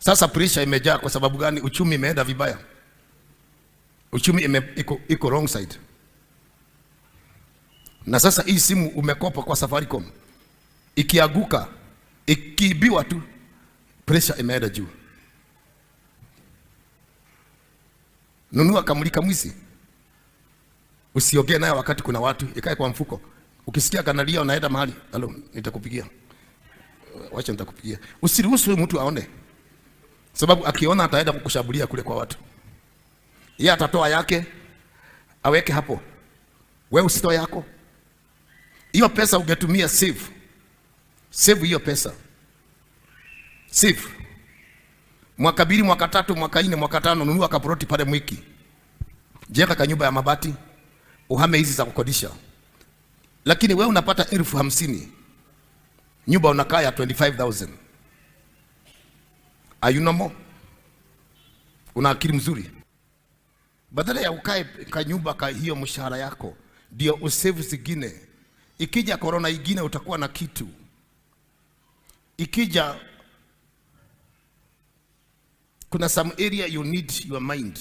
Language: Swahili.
Sasa pressure imejaa kwa sababu gani? Uchumi imeenda vibaya, uchumi iko wrong side. Na sasa hii simu umekopa kwa Safaricom, ikianguka, ikiibiwa tu, pressure imeenda juu. Nunua kamulika mwizi, usiongee nayo wakati kuna watu, ikae kwa mfuko. Ukisikia kanalia, unaenda mahali, halo, nitakupigia, wacha nitakupigia. Usiruhusu mtu aone, sababu akiona ataenda kukushambulia kule kwa watu. Yeye atatoa yake aweke hapo, wewe usitoe yako. Hiyo pesa ungetumia save, save hiyo pesa, save mwaka 2, mwaka 3, mwaka 4, mwaka 5, nunua kaploti pale Mwiki, jenga kanyumba ya mabati, uhame hizi za kukodisha. Lakini wewe unapata 50,000, nyumba unakaa ya 25,000. Are you normal? Una akili mzuri? Badala ya ukae kanyumba ka hiyo mshahara yako ndio usave zingine. Ikija corona ingine utakuwa na kitu. Ikija kuna some area you need your mind.